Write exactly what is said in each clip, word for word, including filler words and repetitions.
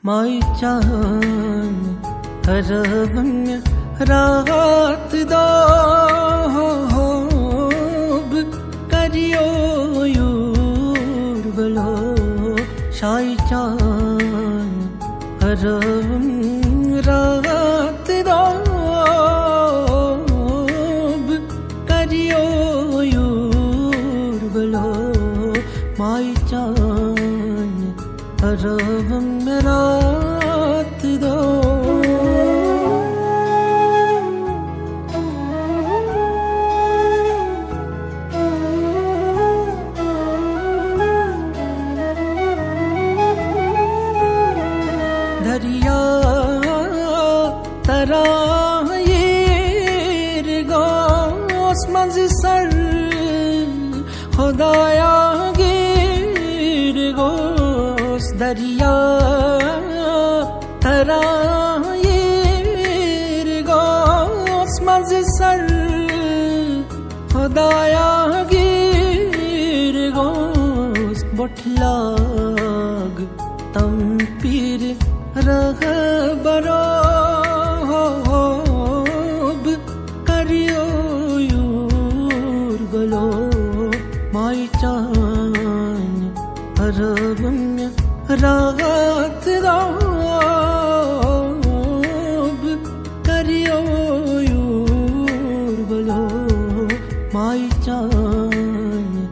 ماے چان، رٲوٕم راتھ دۄب کریو یوٗر ولو۔ شاے چان، رٲوٕم راتھ دۄب کریو یوٗر ولو۔ ماے چان، رٲوٕم راتھ دۄب۔ دریا تران ییر گوس منٛزٕ سر، خدایا گیر گوس۔ دریا تران ییر گوس منٛزٕ سر، خدایا گیر گوس۔ بوٚٹھ لاگ تم پیٖر رہبرو، بہٕ کریو یوٗر ولو۔ ماے چان، رٲوٕم راتھ دۄب کریو یوٗر ولو۔ ماے چان،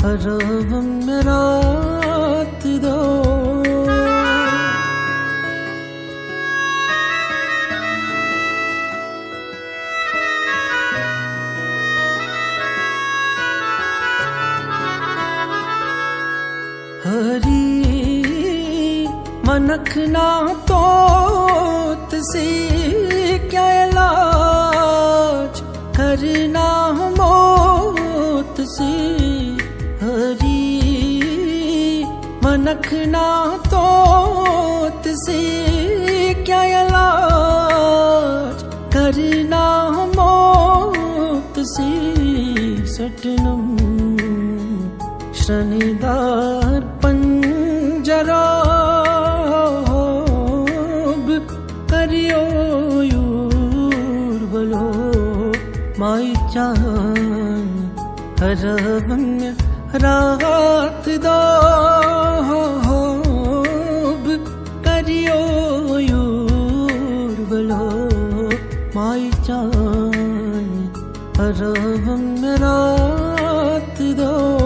رٲوٕم راتھ دۄب۔ ہری ونکھ نا توت سے کیا علاج، کرنا موت سے۔ ہری ونکھ نا توت سے کیا علاج، کرنا موت سے۔ سٹنم شرنیدار پنجرا، بہٕ کریو یوٗر ولو۔ ماے چان، رٲوٕم راتھ دۄب کریو یوٗر ولو۔ ماے چان، رٲوٕم راتھ دۄب۔